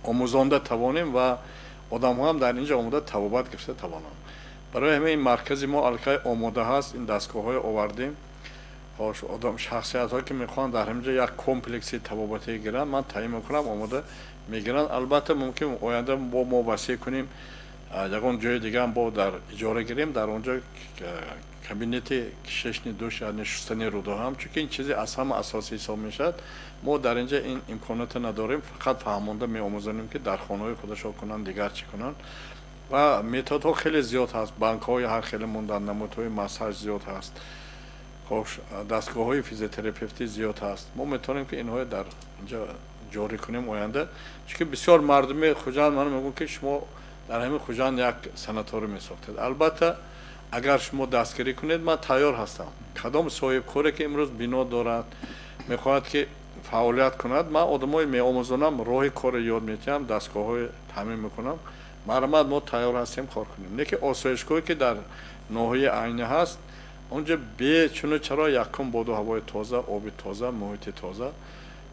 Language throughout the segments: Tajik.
омӯзонда тавонем ва одамҳо ҳам дар инҷо омода табобат гирифта тавонанд. Барои ҳамин ин маркази мо аллакай омода ҳаст, ин дастгоҳҳое овардем. Одам шахсиятҳое ки мехоҳанд дар ҳаминҷо як комплекси табобатӣ гиранд, ман таъин мекунам, омода мегиранд. Албатта, мумкин оянда бо мо васеъ кунем, ягон ҷои дигаам бо дар иҷора гирем, дар он ҷо кабинети кишечный душ, яъне шустани рӯдаҳам, чунки ин чизе аз ҳама асосӣ ҳисоб мешавад. Мо дар инҷа ин имкониятро надорем, фақат фаҳмонда меомӯзонем, ки дар хонаҳои худашон кунанд, дигар чӣ кунанд. Ва методҳо хеле зиёд ҳаст, банкҳои ҳар хеле мондан, намудҳои массаж зиёд ҳаст, хош, дастгоҳҳои физиотерапевтӣ зиёд ҳаст. Мо метавонем, ки инҳоро дар инҷа ҷорӣ кунем оянда, чунки бисёр мардуми Хуҷанд ман мегӯям, ки шумо дар ҳамин Хуҷанд як санаторий месохтед. Албатта, агар шумо дастгирӣ кунед, ман тайёр ҳастам. Кадом соҳибкоре ки имрӯз бино дорад, мехоҳад ки фаъолият кунад, ман одамои меомӯзонам, роҳи корро ёд медиҳам, дастгоҳҳои таъмин мекунам. Марҳамат, мо тайёр ҳастем кор кунем. Не ки осоишгоҳе ки дар ноҳияи Айнӣ ҳаст, онҷо бечуну чаро якум боду ҳавои тоза, оби тоза, муҳити тоза.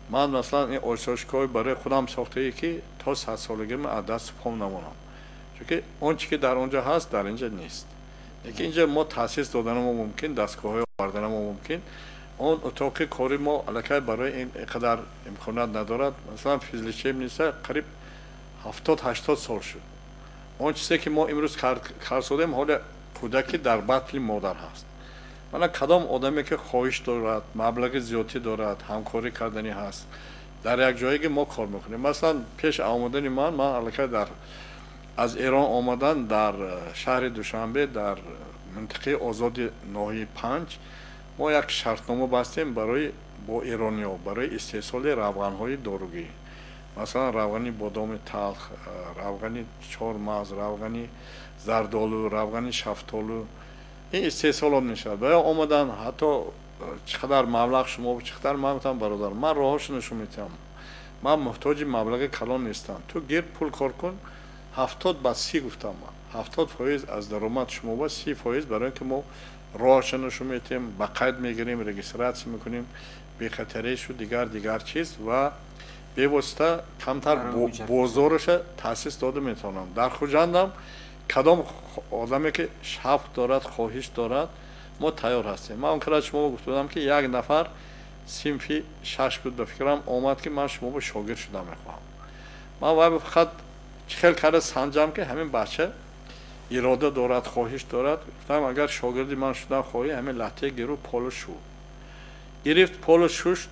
Ман, масалан, ин осоишгоҳи барои худам сохтае, ки то 100-солагиам аз даст пом намонам, чунки он чи ки дар он ҷо ҳаст, дар инҷа нест. Лекин инҷа мо таъсис доданамо мумкин, дастгоҳҳои оварданамо мумкин. Он утоқи кори мо аллакай барои ин қадар имконият надорад. Масалан, физлечебница қариб 70-80 сол шуд. Он чизе ки мо имрӯз карсодем, ҳоло кӯдаки дар батни модар ҳаст. Мана, кадом одаме ки хоҳиш дорад, маблағи зиёдтӣ дорад, ҳамкорӣ карданӣ ҳаст, дар як ҷое ки мо кор мекунем. Масалан, пеш омадани ман аллакай дар аз Эрон омадан, дар шаҳри Душанбе, дар минтиқаи озоди ноҳияи 5 мо як шартнома бастем барои бо эрониҳо барои истеҳсоли равғанҳои доругӣ, масалан, равғани бодоми талх, равғани чормағз, равғани зардолу, равғани шафтолу. Ин истеҳсолот мешавад. Ва ё омадан, ҳатто чӣ қадар маблағ шумо, чӣ қадар? Ман гуфтам: «Бародар, ман роҳошо нишон медиҳам, ман муҳтоҷи маблағи калон нестам, ту гир, пул кор кун». 70 ба 30 гуфтам ман, 70% аз даромад шумо ба 30%, барои ин ки мо роҳашо нишон медиҳем, ба қайд мегирем, регистрация мекунем, бехатаришу дигар дигар чиз, ва бевосита камтар бозораша таъсис дода метавонам. Дар Хуҷандам кадом одаме ки шавқ дорад, хоҳиш дорад, мо тайёр ҳастем. Ман он кара шумо гуфта будам, ки як нафар синфи 6 буд, ба фикрам, омад, ки ман шумо шогирд шуда мехоҳам. Ман вай фақат чӣ хел карда санҷам, ки ҳамин бача ирода дорад, хоҳиш дорад. Гуфтам: «Агар шогирди ман шудан хоҳӣ, ҳамин латтаи гиру, полу шу». Гирифт, полу шушт.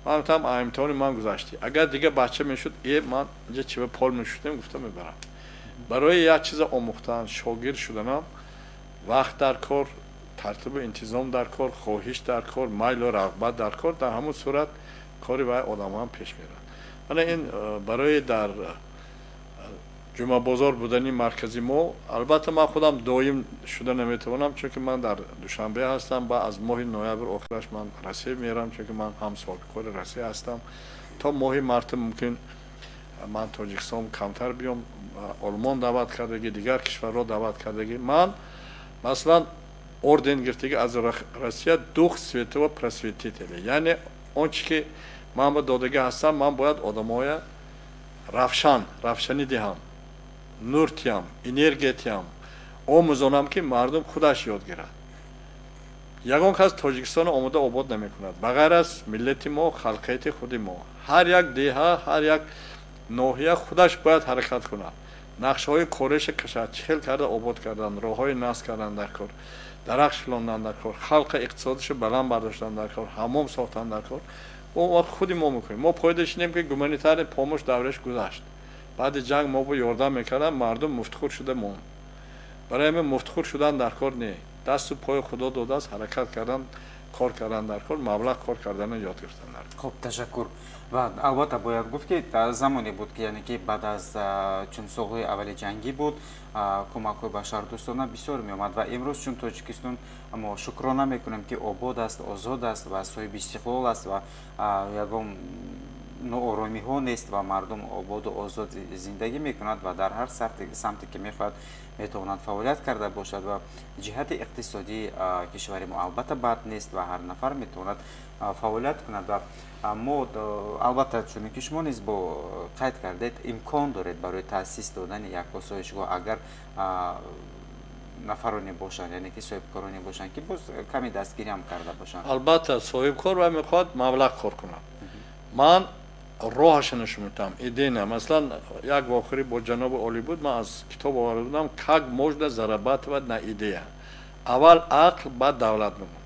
Ман гуфтам: «Имтиҳони ман гузаштӣ». Агар дига бача мешуд, е, ман инҷа чиба пол мешуштем, гуфта мебарам. Барои як чиза омӯхтан, шогирд шуданам вақт дар кор, тартибу интизом дар кор, хоҳиш дар кор, майлу рағбат дар кор. Дар ҳамон сурат кори вай одамҳам пеш мерад. Мана ин барои дар Ҷумъабозор будани маркази мо. Албатта, ман худам доим шуда наметавонам, чунки ман дар Душанбе ҳастам ба аз моҳи ноябр охираш ман Россия мерам, чунки ман ҳам соҳибкори Россия ҳастам. То моҳи марта мумкин ман Тоҷикистон камтар биём. Олмон даъват кардагӣ, дигар кишварҳо даъват кардагӣ. Ман, масалан, орден гирифтагӣ аз Россия, Дух Святого Просветителя, яъне он чи ки ман ба додагӣ ҳастам, ман бояд одамоя равшан равшанӣ диҳам, нур тиям, энергия тиям, омӯзонам, ки мардум худаш ёд гирад. Ягон кас Тоҷикистонро омода обод намекунад, ба ғайр аз миллати мо, халқияти худи мо. Ҳар як деҳа, ҳар як ноҳия худаш бояд ҳаракат кунад, нақшаҳои кореша кашад, чӣ хел карда обод кардан, роҳҳои насб кардан дар кор, дарахт шилондан дар кор, халқа иқтисодиша баланд бардоштан дар кор, ҳаммом сохтан дар кор. Худи мо мекунем. Мо поида шинем, ки гуманитарный помощь давраш гузашт. Баъди ҷанг мо бо ёрдам мекардам, мардум муфтхӯр шуда монд. Барои ҳамин муфтхӯр шудан дар кор не, дасту пои Худо додааст, ҳаракат кардан, кор кардан дар кор, маблағ кор карданро ёд гирифтан дар Хуб, ташаккур. Ва албатта, бояд гуфт, ки замоне буд, ки яъне ки баъд аз чун солҳои аввали ҷангӣ буд, кӯмакҳои башардӯстона бисёр меомад. Ва имрӯз чун Тоҷикистон, мо шукрона мекунем, ки обод аст, озод аст ва соҳиби истиқлол аст ва ягон нооромиҳо нест ва мардум ободу озод зиндагӣ мекунад ва дар ҳар самте ки мехоҳад метавонад фаъолият карда бошад ва ҷиҳати иқтисодии кишвари мо албатта бад нест ва ҳар нафар метавонад фаъолият кунад ва мо албатта, чуне ки шумо низ бо қайд кардед, имкон доред барои таъсис додани як осоишгоҳ, агар нафароне бошанд, яъне ки соҳибкороне бошанд, ки боз каме дастгириам карда бошанд. Албатта, соҳибкор ва мехоҳад маблағ кор кунад, ман роҳаша нишон медиҳам, идея. Масалан, як вохӯрӣ бо ҷаноби олӣ буд, ман аз китоб оварда будам «Как можно зарабатывать на идея». Аввал ақл, баъд давлат мемон.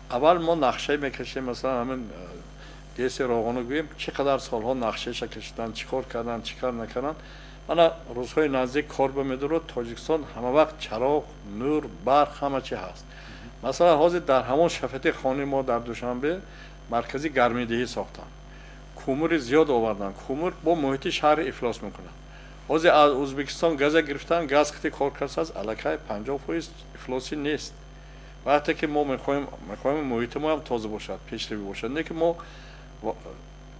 Аввал мо нақша мекашем. Масалан, ҳамин ГЭСи Роғону гӯем, чӣ қадар солҳо нақшаша кашидан, чӣ кор кардан, чӣ кор накардан. Мана рӯзҳои наздик кор ба медурад. Тоҷикистон ҳама вақт чароғ, нур, барқ, ҳама чи ҳаст. Масалан, ҳозир дар ҳамон шафати хони мо дар Душанбе маркази гармидиҳӣ сохтанд, кӯмури зиёд оварданд. Кӯмур бо муҳити шаҳри ифлос мекунад. Ҳозир аз Ӯзбекистон газа гирифтан, газ қити кор кардааст, аллакай 50% ифлосӣ нест. Вақте ки мо мехоҳем муҳити моам тоза бошад, пешравӣ бошад, не ки мо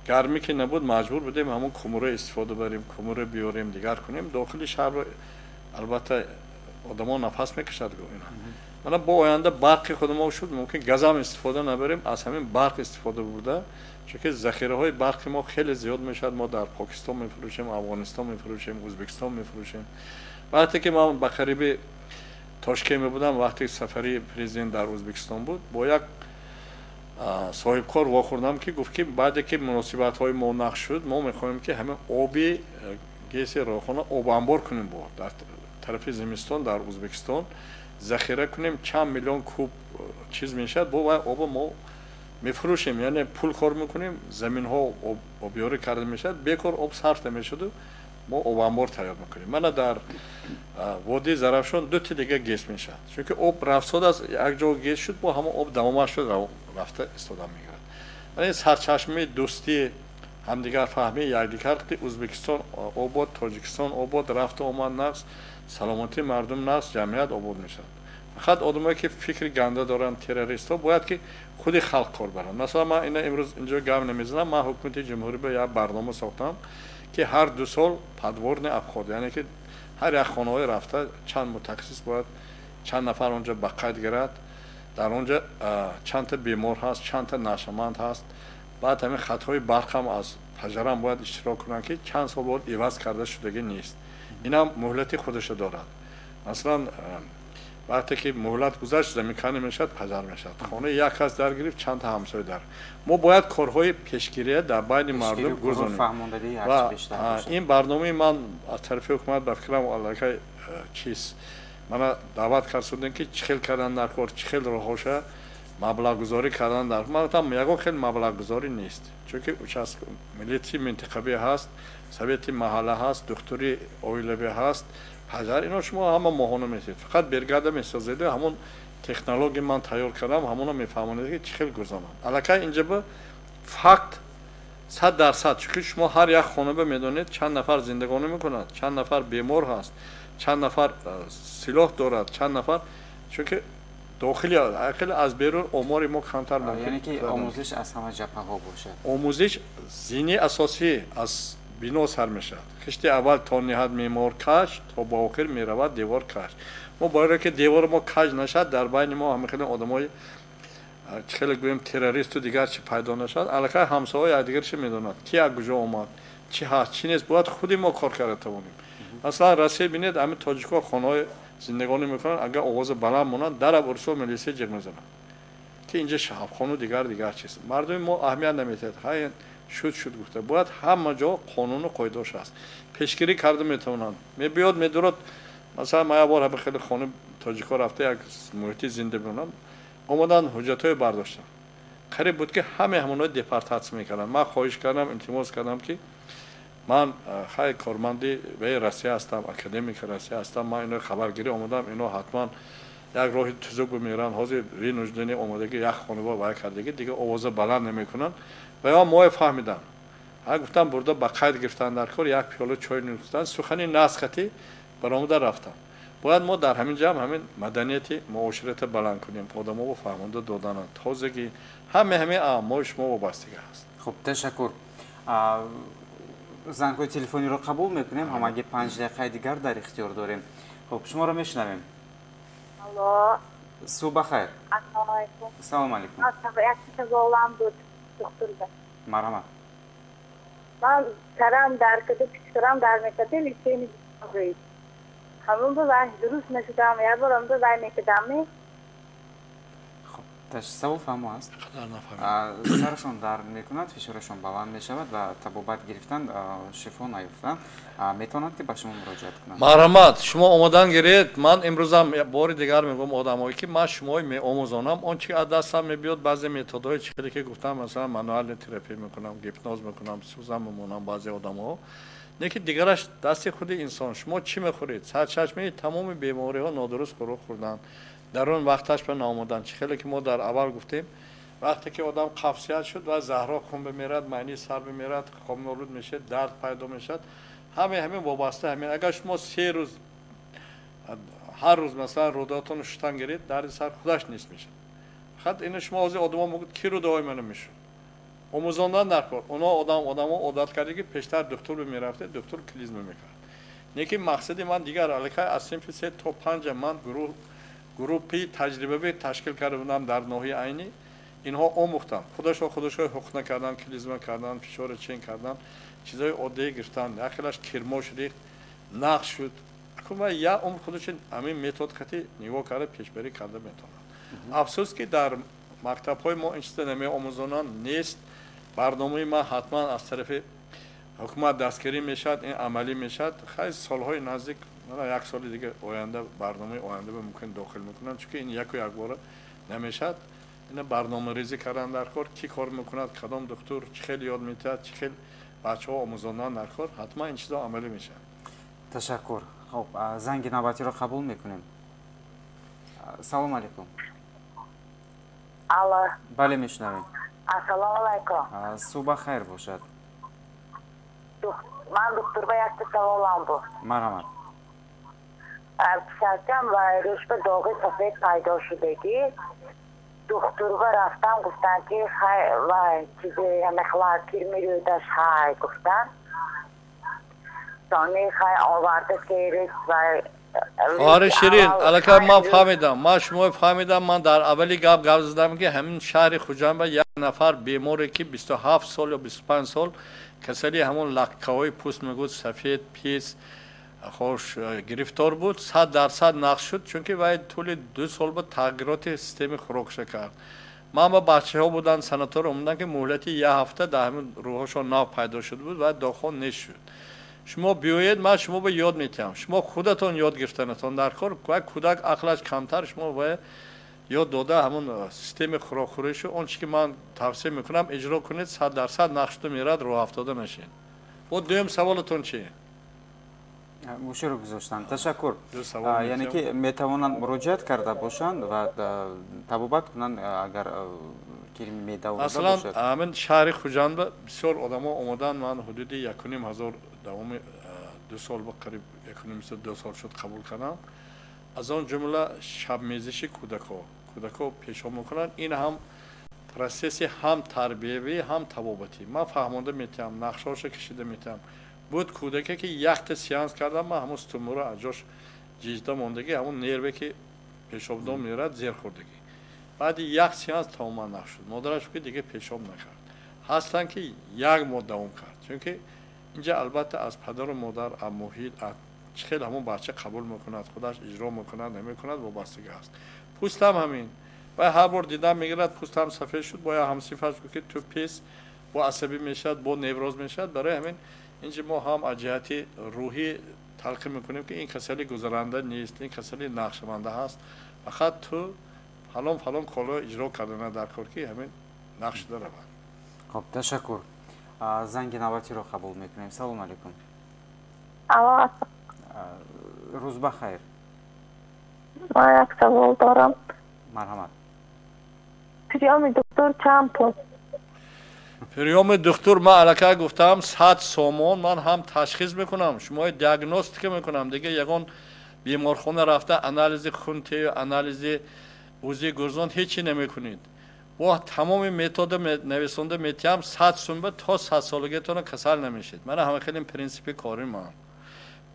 гармӣ ки набуд, маҷбур будем ҳамон кӯмуро истифода барем, кӯмуро биёрем, дигар кунем. Дохили шаҳрро албатта одамо нафас мекашад. Ина мана бо оянда барқи худ мо шуд, мумкин газам истифода набарем, аз ҳамин барқ истифода бурда, чунки захираҳои барқи мо хеле зиёд мешавад. Мо дар Покистон мефурӯшем, Афғонистон мефурӯшем, Ӯзбекистон мефурӯшем. Вақте ки ман ба қариби Тошкент мебудам, вақте сафари президент дар Ӯзбекистон буд, бо як соҳибкор вохӯрдам, ки гуфт, ки баъде ки муносибатҳои мо нақш шуд, мо мехоҳем, ки ҳамин оби ГЭСи Роғона обанбор кунем, бо дар тарафи зимистон дар Ӯзбекистон захира кунем, чанд миллион куб чиз мешавад. Бо вай оба мо мефурӯшем, яъне пул кор мекунем, заминҳо обёрӣ карда мешавад, бекор об сарф намешаду мо обанбор тайёр мекунем. Мана дар водии Зарафшон дути дига ГЭС мешавад, чунки об рафсод аст. Як ҷо ГЭС шуд, бо ҳамон об давомаш шуд, рафта истода мегирад. Ин сарчашмаи дӯстӣ, ҳамдигарфаҳмии якдигар. Ӯзбекистон обод, Тоҷикистон обод, рафту омад нақс, саломатии мардум нақс, ҷамъият обод мешавад. Фақат одамое ки фикри ганда доранд, террористҳо, бояд ки худи халқ кор баранд. Масалан, ман ина имрӯз инҷо гап намезанам, ман ҳукумати ҷумҳурӣ ба як барнома сохтам, ки ҳар 2 сол подворный обход, яъне ки ҳар як хонаҳое рафта, чанд мутахассис бояд, чанд нафар онҷо ба қайд гирад, дар онҷо чандта бемор ҳаст, чандта нашаманд ҳаст. Баъд ҳамин хатҳои барқам аз пожарам бояд иштирок кунанд, ки чанд сол бояд иваз карда шудагӣ нест. Инам муҳлати худашо дорад. Масалан, вақте ки муҳлат гузашт, замыкание мешавад, пожар мешавад, хонаи як кас дар гирифт, чандта ҳамсоя дар. Мо бояд корҳои пешгирия дар байни мардум гузонем ва ин барномаи ман аз тарафи ҳукумат, ба фикрам, аллакай чиз мана даъват кард судем, ки чӣ хел кардан дар кор, чӣ хел роҳоша маблағгузорӣ кардан дар. Ман гуфтам, ягон хел маблағгузорӣ нест, чунки участка милитсияи минтақавӣ ҳаст, совети маҳалла ҳаст, духтури оилавӣ ҳаст, пожар. Ино шумо ҳама моҳона месед, фақат бригада месозеду ҳамон технология ман тайёр кардам, ҳамоно мефаҳмонед, ки чӣ хел гузонанд. Аллакай инҷа ба факт 100%, чунки шумо ҳар як хона медонед, чанд нафар зиндагонӣ мекунад, чанд нафар бемор ҳаст, чанд нафар силоҳ дорад, чанд нафар, чунки дохили хеле аз берун омори мо камтар. Мумкин ки омӯзиш аз ҳама ҷабҳаҳо бошад. Омӯзиш зини асосӣ аз бино сар мешавад. Хишти аввал то ниҳад меъмор каҷ, то ба охир меравад девор каҷ. Мо бояд ки девори мо каҷ нашавад, дар байни мо ҳама хеле одамои, чӣ хеле гӯем, террористу дигар чи пайдо нашавад. Аллакай ҳамсоҳо якдигаршо медонад, ки як куҷо омад, чӣ ҳаст, чӣ нест. Бояд худи мо кор карда тавонем. Масалан, Россия бинед, ҳамин тоҷикҳо хонаҳои зиндагонӣ мекунанд, агар овози баланд монанд, дараб урсо милисия ҷиғ мезанад, ки инҷа шаҳабхону дигар дигар чиз. Мардуми мо аҳамият наметиҳад, ҳай шуд, шуд гуфта. Бояд ҳама ҷо қонуну қоидаош ҳаст, пешгирӣ карда метавонанд. Мебиёд, медурад. Масалан, ман як бор ҳама хеле хонаи тоҷикҳо рафта, як муҳити зинда бинам, омадан, ҳуҷҷатҳое бардоштанд, қариб буд, ки ҳамаи ҳамонҳо депортатсия мекарданд. Ман хоҳиш кардам, илтимос кардам, ки ман хай корманди ваи Россия ҳастам, академики Россия ҳастам, ман ино хабаргирӣ омадам, ино ҳатман як роҳи тузук бимеранд. Ҳозир вынужденный омадагӣ, як хонава вай кардагӣ, дига овоза баланд намекунанд. Ва ё моe фаҳмидам, ҳа гуфтам, бурда ба қайд гирифтан дар кор, як пиёла чой нӯхтан, сухани насхати баромада рафтам. Бояд мо дар ҳамин ҷамъ ҳамин маданияти муоширата баланд кунем, одаморо фаҳмонда додананд, тозагӣ, ҳаме ҳамин мои шумо вобастагӣ ҳаст. Хуб, ташаккур. Зангҳои телефониро қабул мекунем, ҳамагӣ 5 дақиқаи дигар дар ихтиёр дорем. Хуб, шуморо мешунавем. Алло. Субҳ бахайр. Ассалому алайкум. Салому алайкум. Як саволам буд, духтурда. Марҳамат. Ман сарам дард карда, пишкарам дард мекард, лечение гирифтам. Ҳамон ба вай дуруст нашудам, як бор ҳам ба вай мекардам. Хуб, савол фаҳмо аст. Сарашон дард мекунад, фишорашон баланд мешавад ва табобат гирифтан, шифо наёфтан, метавонанд ки ба шумо муроҷиат кунанд. Марҳамат, шумо омодан гиред. Ман имрӯзам бори дигар мегӯям одамое ки ман шумои меомӯзонам, он чи аз дастам мебиёд, баъзе методҳои чӣ хеле ки гуфтам, масалан мануальный терапия мекунам, гипноз мекунам, сӯзан мемонам баъзе одамҳо. Не ки дигараш дасти худи инсон. Шумо чӣ мехӯред? Сарчашмаи тамоми бемориҳо нодуруст хӯрок хӯрдан, дар он вақташ ба наомадан. Чӣ хеле ки мо дар аввал гуфтем, вақте ки одам қабзият шуд ва заҳро хун бимерад, майни сар бимерад, хобнолуд мешавад, дард пайдо мешавад. Ҳамаи ҳамин вобаста ҳамин. Агар шумо 3 рӯз ҳар рӯз масалан рӯдаатонро шустан гиред, дарди сар худаш нест мешавад. Фақат ино шумо ҳозир одамо мегӯяд, ки рӯдаҳои маро мешуд? Омӯзондан дар кор. Оно одамо одат карда ки пештар духтур мерафта, духтур клизма мекард. Не ки мақсади ман дигар, аллакай аз синфи 3 то 5 ман гурӯҳи таҷрибавӣ ташкил карда будам дар ноҳияи Айнӣ. Инҳо омӯхтанд, худашон худашон ҳуқна кардан, клизма кардан, фишори чен кардан, чизҳои оддие гирифтанд. Яхелаш кирмош рехт, нақш шуд. Акун як умр худашон ҳамин метод хати нигоҳ карда пешбарӣ карда метавонанд. Афсӯс ки дар мактабҳои мо ин чиза намеомӯзонанд, нест. Барномаи ман ҳатман аз тарафи ҳукумат дастгирӣ мешавад, ин амалӣ мешавад. Хай, солҳои наздик, як соли дига оянда, барномаи оянда ба мумкин дохил мекунанд, чунки ин яку якбора намешавад. Ина барномарезӣ кардан дар кор, кӣ кор мекунад, кадом духтур чӣ хел ёд метиҳад, чӣ хел бачаҳо омӯзондан дар кор, ҳатман ин чизо амалӣ мешавад. Ташаккур. Хуб, занги навбатиро қабул мекунем. Салому алайкум. Алло. Бале, мешунавем. Ассалому алайкум. Субҳ хайр бошад. Ман духтурба якта саволам буд. Марҳамат. Писарчам ва рӯшба доғи сафед пайдо шудагӣ. Духтурба рафтам, гуфтанд ки хай вай чизе ҳамехла кирми рӯдаш ҳай гуфтанд. Сони хай оварда серис вай. Хоҳари Ширин, аллакай ман фаҳмидам, ман шумои фаҳмидам. Ман дар аввали гап задам ки ҳамин шаҳри Хуҷанд ба як нафар беморе ки 27 сол ё 25 сол касали ҳамон лаккаҳои пӯст мегӯд, сафед, пис, хош гирифтор буд, 100% нақш шуд, чунки вай тӯли 2 сол ба тағйироти системаи хӯрокша кард. Ман ба бачаҳо буданд, санатория омаданд ки муҳлати як ҳафта дар ҳамин рӯҳошон нав пайдо шуда буд ва доғҳо нест шуд. Шумо биёед, ман шумо ба ёд метиҳам. Шумо худатон ёд гирифтанатон дар кор, ва кӯдак ақлаш камтар, шумо бояд ёд дода ҳамон системаи хӯрокхӯришу он чи ки ман тавсия мекунам иҷро кунед, 100% нақшшуда меравад, роҳ афтода нашед. Бо дуюм саволатон чи? Гӯширо гузоштанд. Ташаккур. Яъне ки метавонанд муроҷиат карда бошанд ва табобат кунанд, агар кирми меъда оварда Масалан, бошад. ҳамин шаҳри Хуҷанд бисёр одамо омаданд. Ман ҳудуди 1500 давоми 2 сол ба қариб 1,5 2 сол шуд қабул кардам. Аз он ҷумла шабмезиши кӯдакҳо. Кӯдакҳо пешоб мекунанд. Ин ҳам процесси ҳам тарбиявӣ, ҳам табобатӣ. Ман фаҳмонда метиҳам, нақшаҳоша кашида метиҳам. Буд кӯдаке ки якта сеанс кардам, ман ҳамон стумуро аз ҷош ҷижда мондагӣ, ҳамон нерве ки пешобдон мерад, зер хӯрдагӣ. Баъди як сеанс тамоман нақш шуд. Модараш ки дига пешоб накард. Ҳастанд ки як моҳ давом кард. Чунки инҷа албатта аз падару модар, аз муҳит, аз чӣ хел ҳамон бача қабул мекунад, худаш иҷро мекунад, намекунад, вобастагӣ аст. Пӯстам ҳамин. Вай ҳар бор дидам мегирад, пӯстам сафед шуд, бояд ҳамсифаш гуфт ки ту пес, бо асабӣ мешавад, бо невроз мешавад. Барои ҳамин инҷа мо ҳам аз ҷиҳати рӯҳӣ талқин мекунем ки ин касали гузаранда нест, ин касали нақшаванда ҳаст. Фақат ту фалон фалон корро иҷро кардана дар кор ки ҳамин нақш шуда равад. Хуб, ташаккур. Занги навбатиро қабул мекунем. Салому алайкум. Алло. Рӯз ба хайр. Ман як савол дорам. Марҳамат. Приёми доктор чанд пул? Приёми духтур ман аллакай гуфтам 100 сомон. Ман ҳам ташхис мекунам, шумои диагностика мекунам. Дига ягон беморхона рафта анализи хун, анализи УЗИ гурзон ҳечи намекунед. Бо тамоми метода нависонда метиҳам, 100 сум то 100 солагиатона касал намешед. Мана ҳама хеле принсипи кори ман.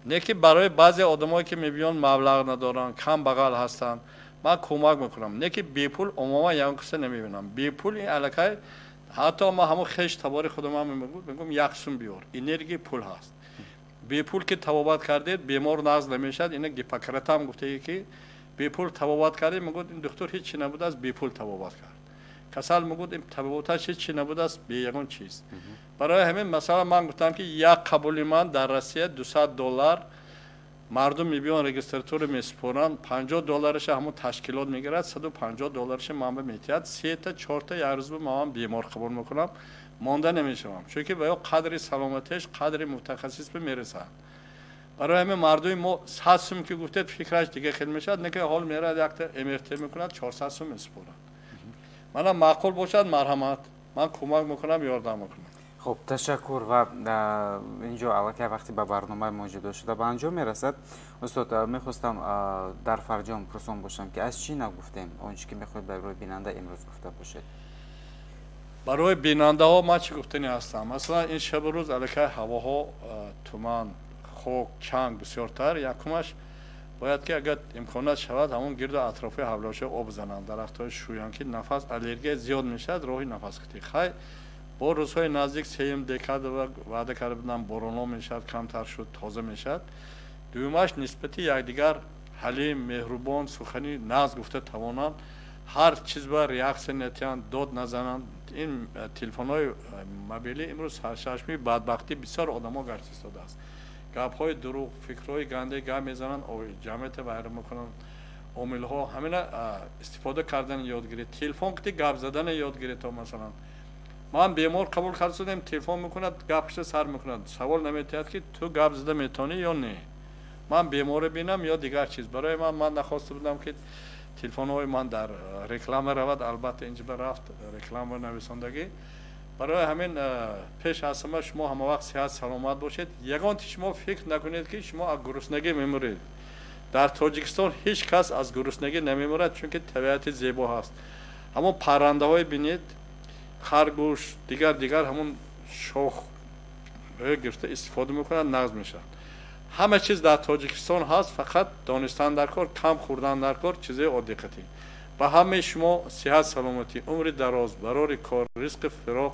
Не ки барои баъзе одамое ки мебиён, маблағ надоранд, кам бағал ҳастанд, ман кӯмак мекунам. Не ки бепул умуман ягон киса намебинам. Бепул ин аллакай, ҳатто ман ҳамон хеш табори худам мегӯм, 1 сум биёр, энергия пул ҳаст. Бепул ки табобат кардед, бемор нағз намешавад. Ина Гиппократам гуфтае, ки бепул табобат кардед, мегӯяд, ин духтур ҳеҷ чи набудааст, бепул табобат кард. Касал мегӯяд, ин табобаташ ҳеҷ чи набудааст, бе ягон чиз. Барои ҳамин, масалан, ман гуфтам, ки як қабули ман дар Россия 200 доллар. Мардум мебиён, регистратура месупоранд, 50 доллараша ҳамон ташкилот мегирад, 150 доллараша ман ба метиҳад. Сета, чорта як рӯз ман бемор қабул мекунам, монда намешавам, чунки ба ё қадри саломатиаш, қадри мутахассис мерасад. Барои ҳамин мардуми мо 100 сум ки гуфтед, фикраш дига хел мешавад. Не ки ҳол мерад, якта МРТ мекунад, 400 сум месупорад. Мана, маъқул бошад, марҳамат, ман кӯмак мекунам, ёрдам мекунам. Хуб, ташаккур. Ва инҷо аллакай вақти ба барномаи мо ҷудо шуда ба анҷом мерасад. Устод, мехостам дар фарҷом пурсон бошам, ки аз чӣ нагуфтем, он чӣ ки мехоҳед барои бинанда имрӯз гуфта бошед. Барои бинандаҳо ман чӣ гуфтани ҳастам? Масалан, ин шабу рӯз аллакай ҳавоҳо туман, хок, чанг бисёртар. Якумаш, бояд ки агар имконият шавад, ҳамон гирду атрофи ҳавлоша об зананд, дарахтҳои шӯянд, ки нафас аллергия зиёд мешавад, роҳи нафаскашӣ. Хай, бо рӯзҳои наздик, 3 декабр ваъда карда будам, боронҳо мешавад, камтар шуд, тоза мешавад. Дуюмаш, нисбати якдигар ҳалим, меҳрубон, сухани нағз гуфта тавонанд, ҳар чиз ба реаксия натиҳанд, дод назананд. Ин телефонҳои мобилӣ имрӯз сарчашмаи бадбахтӣ бисёр одамо гашта истодааст. Гапҳои дурӯғ, фикрҳои ганде гап мезананд, ҷамъията вайрон мекунанд. Омилҳо ҳамина истифода кардани ёд гиред, телефон қити гап задана ёд гиред. То масалан, ман бемор қабул карда шудем, телефон мекунад, гапша сар мекунад, савол наметиҳад, ки ту гап зада метавонӣ ё не, ман беморе бинам ё дигар чиз. Барои ман нахоста будам, ки телефонҳои ман дар реклама равад. Албатта, инҷа рафт реклама нависондагӣ. Барои ҳамин, пеш аз ҳама, шумо ҳама вақт сиҳат саломат бошед. Ягонти шумо фикр накунед, ки шумо аз гуруснагӣ мемуред. Дар Тоҷикистон ҳеҷ кас аз гуруснагӣ намемурад, чунки табиати зебо ҳаст. Ҳамон паррандаҳое бинед, харгӯш, дигар дигар, ҳамон шох гирифта истифода мекунад, нағз мешавад. Ҳама чиз дар Тоҷикистон ҳаст, фақат донистан дар кор, кам хӯрдан дар кор, чизои оддиқатӣ. Ба ҳамаи шумо сиҳат, саломатӣ, умри дароз, барори кор, ризқи фироқ.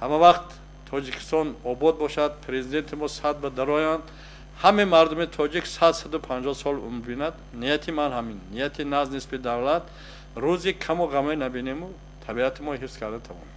Ҳама вақт Тоҷикистон обод бошад, президенти мо сад ба дароянд, ҳамаи мардуми тоҷик 100, 150 сол умр бинад. Нияти ман ҳамин, нияти нағз нисби давлат, рӯзи каму ғаме набинему табиати мо ҳифз карда тавонем.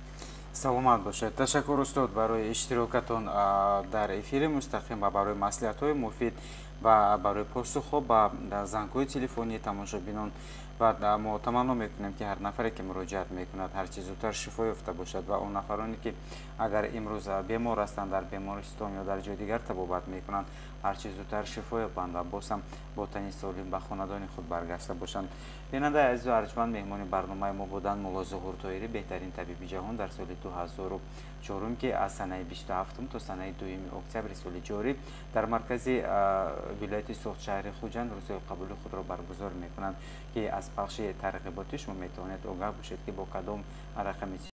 Саломат бошед. Ташаккур, устод, барои иштирокатон дар эфири мустақим ва барои маслиҳатҳои муфид ва барои посухҳо ба зангҳои телефонии тамошобинон. Ва мо таманно мекунем, ки ҳар нафаре ки муроҷиат мекунад, ҳарчи зудтар шифо ёфта бошад ва он нафароне ки агар имрӯз бемор ҳастанд, дар бемористон ё дар ҷои дигар табобат мекунанд, ҳарчи зудтар шифо ёбанд ва боз ҳам бо тани солим ба хонадони худ баргашта бошанд. Бинандаи азизу арҷманд, меҳмони барномаи мо буданд Мулло Зуҳур Тоҳирӣ, беҳтарин табиби ҷаҳон дар соли 2004, ки аз санаи 27 то санаи 2 октябри соли ҷорӣ дар маркази вилояти Суғд, шаҳри Хуҷанд рӯзҳои қабули худро баргузор мекунанд, ки аз пахши тарғиботӣ шумо метавонед огаҳ бошед, ки бо кадом рақами